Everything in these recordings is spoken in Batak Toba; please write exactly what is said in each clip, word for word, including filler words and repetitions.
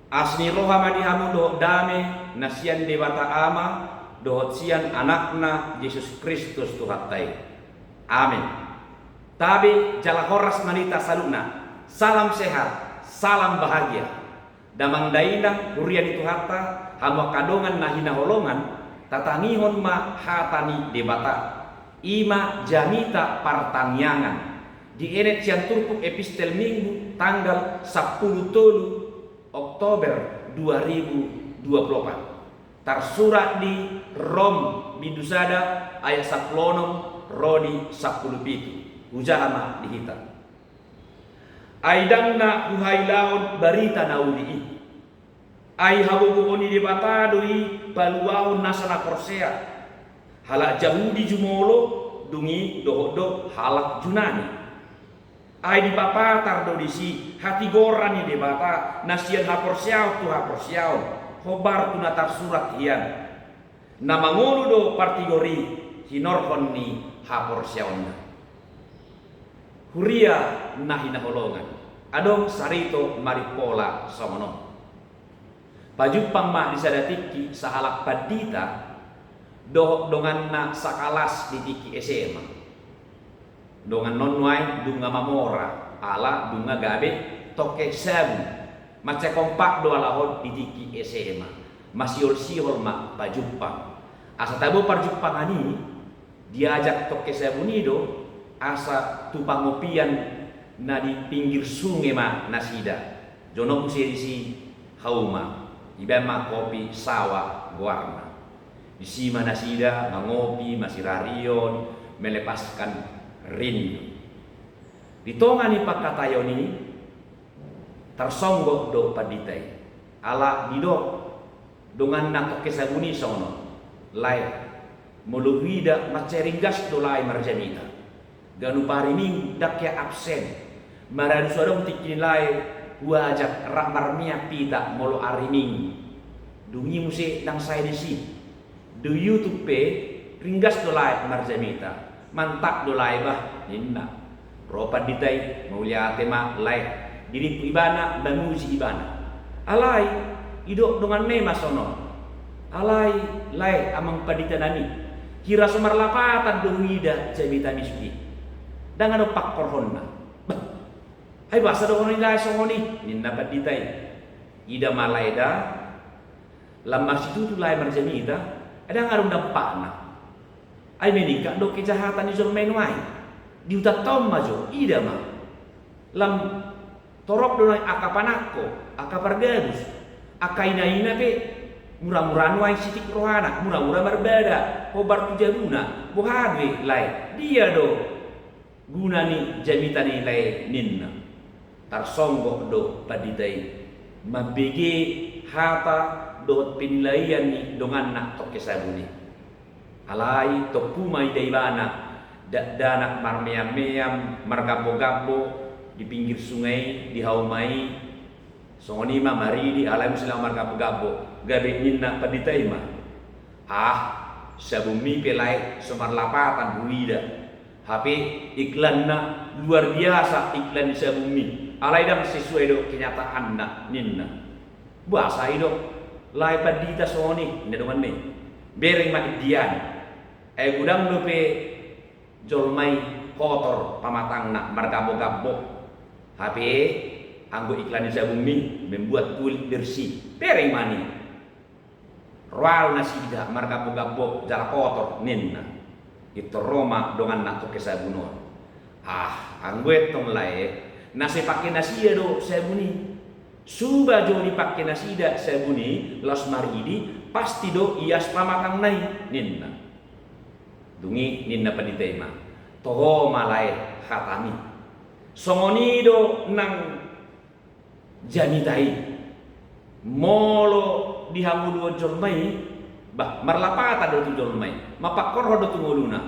Asi ni roha ma di hamu dohot dame na sian Debata Ama dohot sian Anakna Jesus Kristus Tuhanta i. Amen. Tabe jala horas ma di hita saluhutna. Salam sehat, salam bahagia. Damang dainang, huria ni Tuhanta, hamu angka dongan na hinaholongan, tatangihon ma hata ni Debata. I ma jamita partangiangan. Dienet sian turpuk epistel Minggu tanggal sampulu tolu Oktober dua ribu dua puluh opat. Tarsurat di Rom bindu sada ayat sampulu onom ro di sampulu pitu. Hujaha ma di hita. Ai ndang na huhailaon barita na uli i. Ai hagogoon ni Debata do i paluaon nasa na porsea. Halak Jahudi jumolo, dung i dohot do halak Junani. Ai dipapatar do disi hatigoran ni Debata na sian haporseaon tu haporseaon, hombar tu na tarsurat hian. Na mangolu do partigor i hinorhon ni haporseaonna. Huria na hinaholongan, adong sarito marimpola songon on. Pajumpang ma di sada tingki sahalak pandita dohot donganna sakalas di tingki S M A. Dongan on nuaeng dung mamora, ala dung gabe tongke sabu. Mansai kompak do halak on di tingki S M A. Masiholsihol ma pajumpang. Asa tabo parjumpangan i, diajak tongke sabu i do asa tu pangopian na di pinggir sunge ma nasida. Jonok muse disi hauma, ibaen ma Kopi Sawa goarna. Disi ma nasida mangopi, masirarion, melepaskan rindu. Di tonga ni pangkataion i, tarsonggot do pandita i. Ala didok donganna tongke sabu i songon on. Lae, molo huida mansai ringgas do lae marjamita. Ganup ari Minggu ndang hea absen. Maradu so adong tingki ni lae huajak rap marmeam hita molo ari Minggu. Dung i muse ndang sae disi. Di YouTube pe ringgas do lae marjamita. Mantap do lae bah, ninna. Ro pandita i, mauliate ma lae. Diringkuk ibana, mamuji ibana. Alai, didok donganna i ma songon on. Alai, lae, amang pandita nami. Hira so marlapatan do huida jamitami sude. Ndang adong pangkorhonna. Bah, ai boasa dohonon ni lae songon i, ninna pandita i. Ida ma lae da, lam marsitutu lae marjamita, ndang adong dampakna. Ai meningkat do kejahatan ni jolma i nuaeng. Di hutanta on ma jo, ida ma. Lam torop do nuaeng angka panangko, angka pargabus, angka inaina pe mura-mura nuaeng sitik rohana, mura-mura marbada, hombar tu jabuna, boha do i lae, dia do guna ni jamita ni lae ninna. Tarsonggot do pandita i mambege hata dohot penilaian ni donganna tongke sabu i. Alai tompu ma ida ibana dakdanak marmeam-meam margambo-gambo di pinggir sungai i, di hauma i. Songon i ma maridi, alai muse laho margambo-gambo. Gabe ninna pandita i ma, ah, sabumi pe lae so marlapatan huida. Hape iklanna luar biasa iklan ni sabumi. Alai ndang sesuai do kenyataanna ninna. Boasa i do lae pandita songon i, ninna donganna i. Bereng ma indian. Ai godang dope jolma i kotor pamatangna margambo-gambo. Hape anggo iklan ni sabumi membuat kulit bersih. Bereng ma ninna. Roa do nasida margambo-gambo jala kotor ninna. Pintor ro ma donganna tongke sabu on. Ah, anggo antong lae, na so dipake nasida do sabun i. Suba jo dipake nasida sabun i laos maridi, pasti do ias pamatangna i ninna. Dung i ninna pandita i ma, toho ma lae hatami. Songon i do nang jamita i. Molo di hangoluan jolma i, bah, marlapatan do tu jolma i, mapangkorhon do tu ngoluna.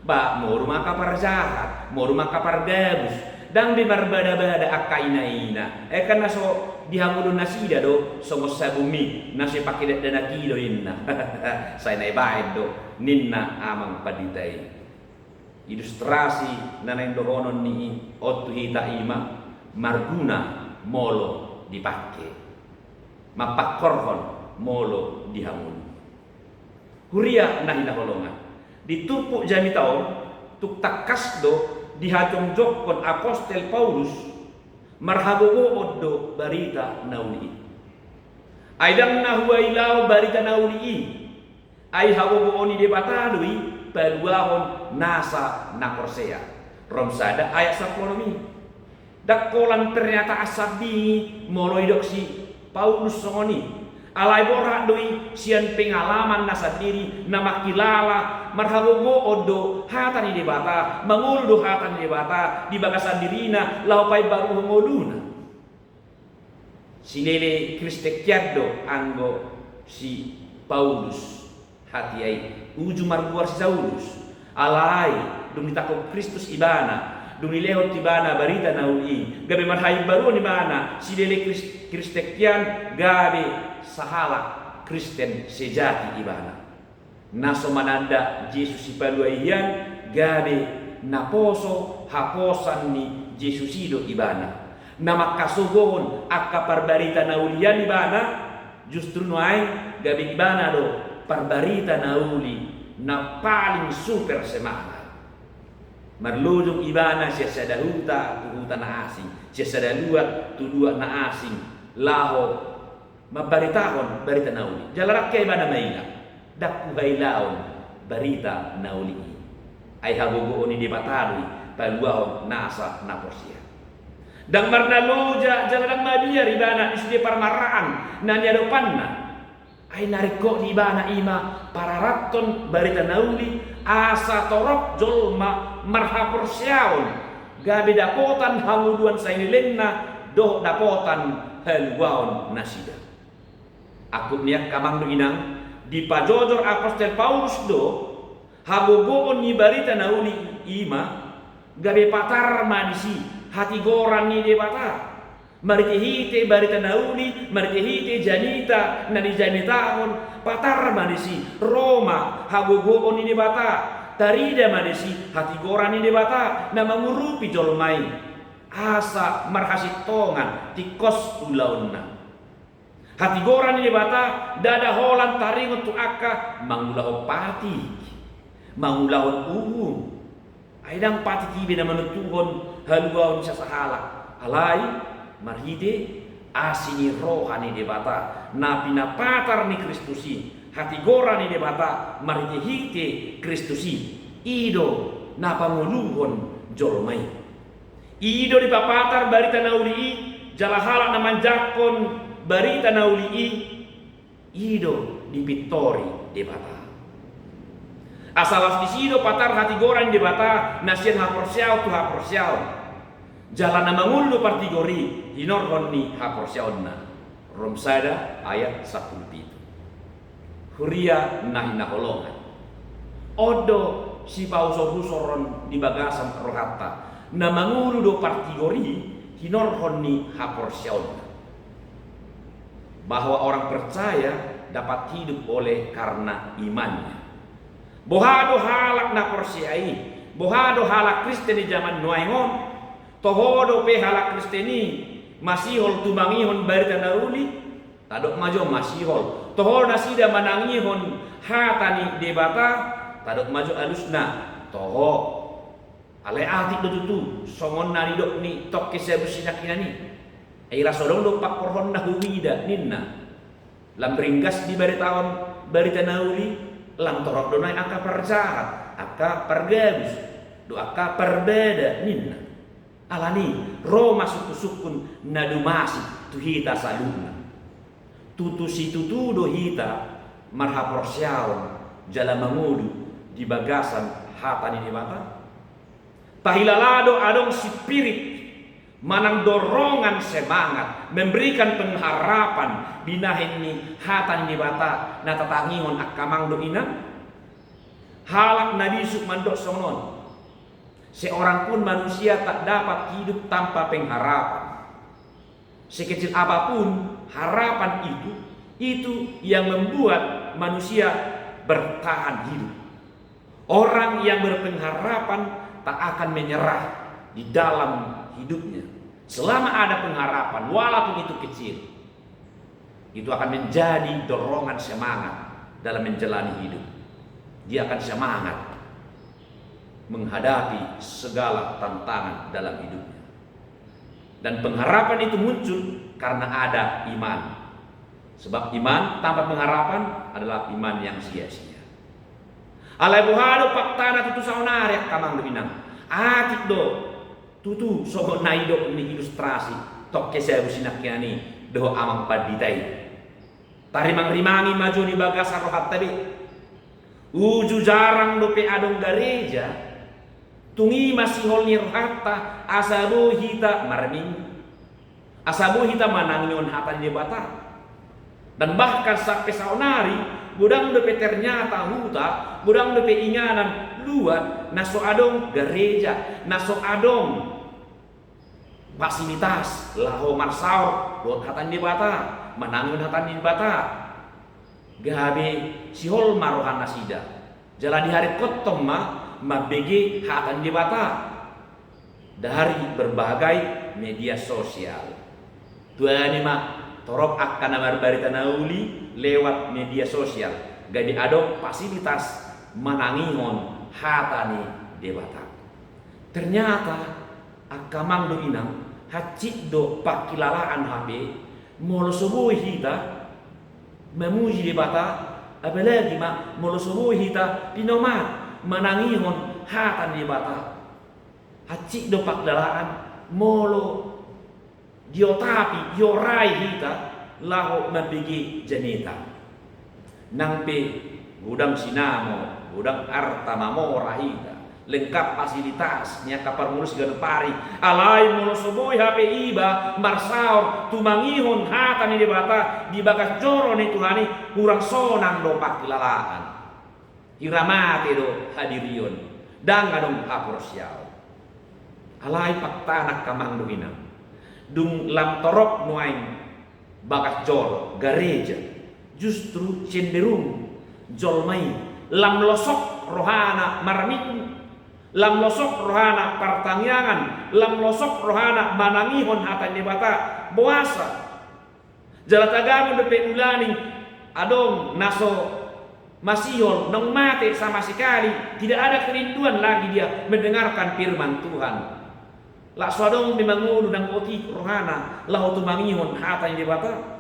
Bah, moru ma angka parjahat, moru ma angka pargabus, ndang be marbada-bada angka inaina. Ai kan na so di hangoluan nasida do songon sabun i, na so dipake dakdanak i do inna. Sai na dibaen do ninna amang pandita i. Ilustrasi na naeng dohonon ni i on tu hita i ma marguna molo dipake. mampangkorhon molo di hamu. Huria na hinaholongan, di turpuk jamita on tung tangkas do dihajongjongkon apostel Paulus, marhagogoon do barita na uli i. Ai ndang na huailao barita na uli i, ai hagogoon ni Debata do i paluahon nasa na porsea. Rom sada ayat sampulu onom i. Ndang holan pernyataan sambing i molo didok si Paulus songon i. Alai borhat do i sian pengalaman na sandiri, na mangkilala marhagogoon do hata ni Debata, mangolu do hata ni Debata di bagasan dirina laho paimbaruhon ngoluna. Silele Kristen hian do anggo si Paulus. Hatiha i, uju margoar si Saulus. Alai dung ditangkok Kristus ibana, dung dilehon tu ibana barita na uli i, gabe marhaimbaruon ibana, silele Kris-, Kristen hian, gabe sahalak Kristen sejati ibana. Na so mananda Jesus Sipalua i hian, gabe naposo haposan ni Jesus i do ibana. Na mangkasogohon angka parbarita na uli hian ibana, justru nuaeng gabe ibana do parbarita na uli na paling super semangat. Marlojong ibana sian sada huta tu huta na asing, sian sada luat tu luat na asing, laho mambaritahon barita na uli. Jala ndang hea ibana maila, ndang huhailaon barita na uli i. Ai hagogoon ni Debata do i paluahon nasa na porsea. Ndang marnaloja jala ndang mabiar ibana di sude parmaraan na niadopanna. Ai na ringkot di ibana i ma pararathon barita na uli, asa torop jolma marhaporseaon, gabe dapotan hangoluan salelenna dohot dapotan haluaon nasida. Angkup ni angka amang dohot inang, dipajojor apostel Paulus do hagogoon ni barita na uli i ma, gabe patar ma disi hatigoran ni Debata. Marhitehite barita na uli, marhitehite jamita na nijamitahon, patar ma disi ro ma hagogoon ni Debata, tarida ma disi hatigoran ni Debata na mangurupi jolma i, asa marhasintongan tingkos ulaonna. Hatigoran ni Debata ndada holan taringot tu angka mangulahon patik, mangulahon uhum. Ai ndang patik i be na manontuhon haluaon ni sasahalak, alai marhite asi ni roha ni Debata na pinapatar ni Kristus i, hatigoran ni Debata marhitehite Kristus i, i do na pangoluhon jolma i. I do dipapatar barita na uli i, jala halak na manjangkon barita na uli i, i do dipintori Debata. Asa laos disi do patar hatigoran ni Debata na sian haporseaon tu haporseaon, jala na mangolu do partigor i hinorhon ni haporseaonna. Rom sada ayat sampulu pitu. Huria na hinaholongan, on do sipahusorhusoron di bagasan rohanta, na mangolu do partigor i hinorhon ni haporseaonna. Bahwa orang percaya dapat hidup oleh karena imannya. Boha do halak na porsea i, boha do halak Kristen di jaman nuaeng on? Toho dope halak Kristen i masihol tumangihon barita na uli? Tadok ma jo masihol. Toho nasida manangihon hata ni Debata? Tadok ma jo alusna, toho. Alai atik do tutu songon na nidok ni tongke siabus sinangkinan i. Ai ra so adong do pangkorhonna huida ninna. Lam ringgas dibaritahon barita na uli, lam torop do nuaeng angka parjahat, angka pargabus, dohot angka parbada ninna. Alani ro ma sungkunsungkun na dumasi tu hita saluhutna. Tutu situtu do hita marhaporseaon jala mangolu di bagasan hata ni Debata? Tahilala do adong spirit manang dorongan semangat, memberikan pengharapan, binahen ni hata ni Debata na tatangihon angka amang dohot inang? Halak na bisuk mandok songon on, seorang pun manusia tak dapat hidup tanpa pengharapan. Sekecil apapun harapan itu, itu yang membuat manusia bertahan hidup. Orang yang berpengharapan tak akan menyerah di dalam hidupnya. Selama ada pengharapan, walaupun itu kecil. Itu akan menjadi dorongan semangat dalam menjalani hidup. Dia akan semangat menghadapi segala tantangan dalam hidupnya. Dan pengharapan itu muncul karena ada iman. Sebab iman tanpa pengharapan adalah iman yang sia-sia. Alai boha do faktana tutu saonari, angka amang dohot inang? Atik do tutu songon na nidok ni ilustrasi tongke sabu sinangkinan i dohot amang pandita i. Tarimang-rimangi ma jo di bagasan rohanta be. Uju jarang dope adong gareja, tung i ma sihol ni rohanta asa boi hita marminggu, asa boi hita manangihon hata ni Debata. Dan bahkan sampe saonari, godang dope ternyata huta, godang dope inganan luat na so adong gareja, na so adong fasilitas laho marsaor dohot hata ni Debata, manangihon hata ni Debata. Gabe sihol ma rohanasida. Jala diharingkothon ma mambege hata ni Debata dari berbagai media sosial. Tuani ma torop angka na marbarita na uli lewat media sosial, gabe adong fasilitas manangihon hata ni Debata. Ternyata, angka amang dohot inang, hansit do pangkilalaan hape, molo so boi hita mamuji Debata, apalagi ma molo so boi hita pinomat manangihon hata ni Debata. Hansit do pangkilalaan molo diotapi, diorai hita laho mambege jamita. Nang pe godang sinamot, godang arta, mamora hita, lengkap fasilitas ni angka parngoluon siganup ari, alai molo so boi hape iba marsaor tumangihon hata ni Debata di bagas joro ni Tuhan i, hurang sonang do pangkilalaan. Hira mate do hadirion, ndang adong haporseaon. Alai faktana, angka amang dohot inang, dung lam torop nuaeng bagas joro, gareja, justru cenderung jolma i lam losok rohana marminggu, lam losok rohana partangiangan, lam losok rohana manangihon hata ni Debata. Boasa? Jala tagamon dope ulaning adong na so masihol, naung mate sama sekali, tidak ada kerinduan lagi dia mendengarkan firman Tuhan. Laos so adong be mangolu, ndang otik rohana laho tumangihon hata ni Debata.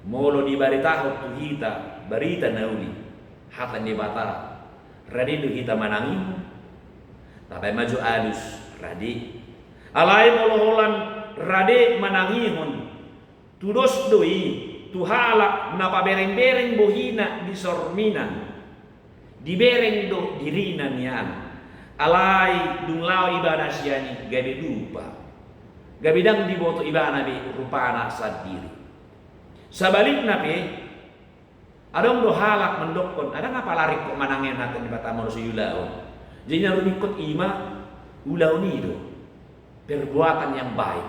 Molo dibaritahon tu hita barita na uli, hata ni Debata, rade do hita manangihon? Tabaen ma jo alus, rade. Alai molo holan rade manangihon, tudos do i tu halak na paberengbereng bohina di sorminan, dibereng do dirina nian. Alai dung laho ibana sian i gabe lupa, gabe ndang diboto ibana be rupana sandiri. Sabalikna pe, adong do halak mandokkon, ndang apala ringkot manangihon hata ni Debata molo so diulahon. Jadi na ringkot i ma ulaon i do, perbuatan yang baik.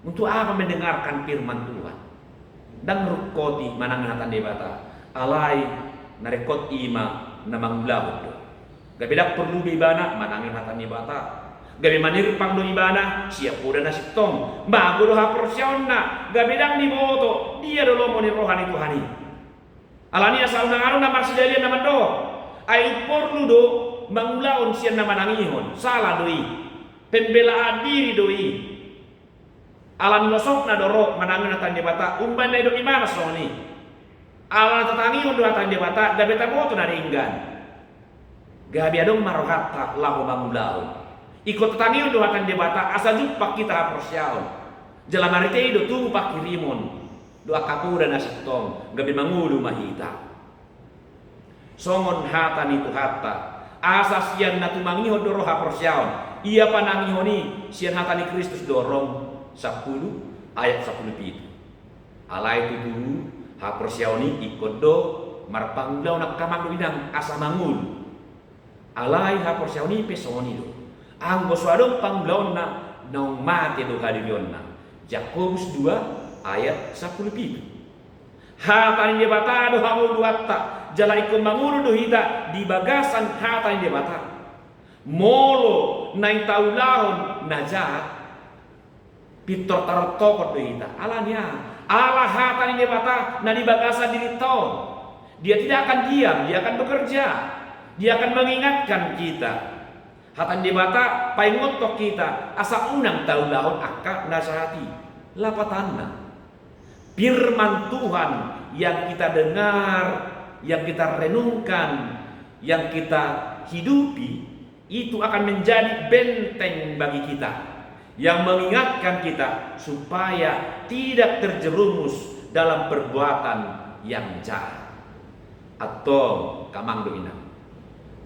Untuk apa mendengarkan firman Tuhan? Ndang ringkot i manangihon hata ni Debata, alai na ringkot i ma na mangulahon do. Gabe ndang porlu be ibana manangihon hata ni Debata. Gabe manirpang do ibana sian poda na sintong. Mago do haporseaonna, gabe ndang diboto dia do lomo ni roha ni Tuhan i. Alani i asa unang adong na marsidalian na mandok, ai umporlu do mangulahon sian na manangihon, sala do i. Pembelaan diri do i. Ala ni losokna do ro manangihon hata ni Debata, umbahen na didok ibana songon i. Ala tatangihon do hata ni Debata, gabe taboto na denggan. Gabe adong ma rohanta laho mangulahon. Ingkon tatangihon do hata ni Debata asa jumpang hita haporseaon. Jala marhite i do tubu pangkirimon dohot angka poda na sintong, gabe mangolu ma hita. Songon hata ni Tuhanta, asa sian na tumangihon do ro haporseaon. Ia panangihon i sian hata ni Kristus do, Rom sampulu ayat sampulu pitu. Alai tutu haporseaon i ingkon do marpangulahon, angka amang dohot inang, asa mangolu. Alai haporseaon i pe songon i do, anggo so adong pangulaonna, naung mate do hadirionna. Jakobus dua ayat sampulu pitu. Hata ni Debata do hangoluanta, jala ingkon mangolu do hita di bagasan hata ni Debata. Molo naeng taulahon na jahat, pintor tarontokon do hita. Alani aha? Ala hata ni Debata na di bagasan dirinta on. Dia tidak akan diam, dia akan bekerja. Dia akan mengingatkan kita. Hata ni Debata paingothon hita asa unang taulahon angka na jahat i. Lapatanna, firman Tuhan yang kita dengar, yang kita renungkan, yang kita hidupi, itu akan menjadi benteng bagi kita, yang mengingatkan kita supaya tidak terjerumus dalam perbuatan yang jahat. Antong, angka amang dohot inang,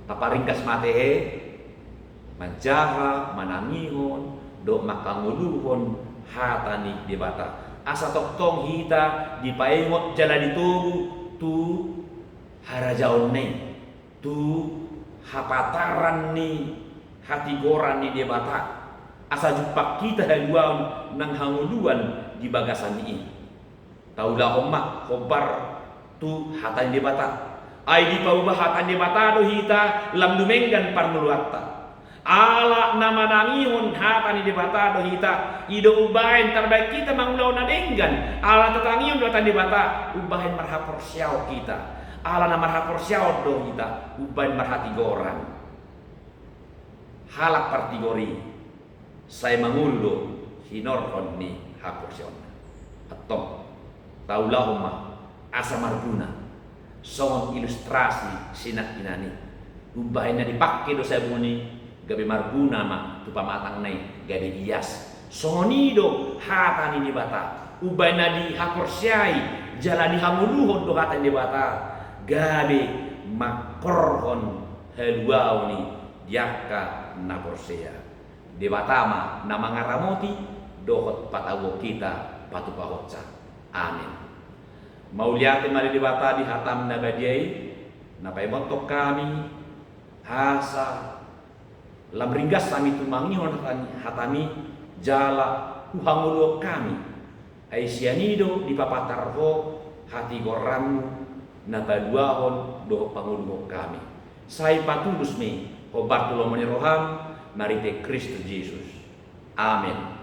taparingkas ma tahe manjaha, manangihon dohot manghangoluhon hata ni Debata, asa tongtong hita dipaingot jala ditogu tu harajaonna i, tu hapataran ni hatigoran ni Debata, asa jumpang hita haluaon nang hangoluan di bagasan i. Taulahon ma hombar tu hata ni Debata. Ai dipauba hata ni Debata do hita lam dumenggan parngoluanta. Ala na manangihon hata ni Debata do hita, i do umbahen tarbahen hita mangulahon na denggan. Ala tatangihon do hata ni Debata, umbahen marhaporseaon hita. Ala na marhaporseaon do hita, umbahen marhatigoran. Halak partigor i sai mangolu do hinorhon ni haporseaonna. Antong, taulahon ma asa marguna songon ilustrasi sinan-inan i. Umbahen na dipangke do sabun i gabe marguna ma tu pamatangna i, gabe ias. Songon i do hata ni Debata. Umbahen na dihaporseai jala dihangoluhon do hata ni Debata, gabe mangkorhon haluaon i di angka na porsea. Debata ma na mangaramoti dohot patauhon hita patupahonsa. Amen. Mauliate ma di Debata di hatam na badia i, na paingothon hami asa lam ringgas hami tumangihon hata-, hatam i jala huhangoluhon hami. Ai sian i do dipapatar Ho hatigoranmu na paluahon dohot pangoluhon hami. Sai patulus ma i hombar tu lomo ni roham, marhite Kristus Jesus. Amen.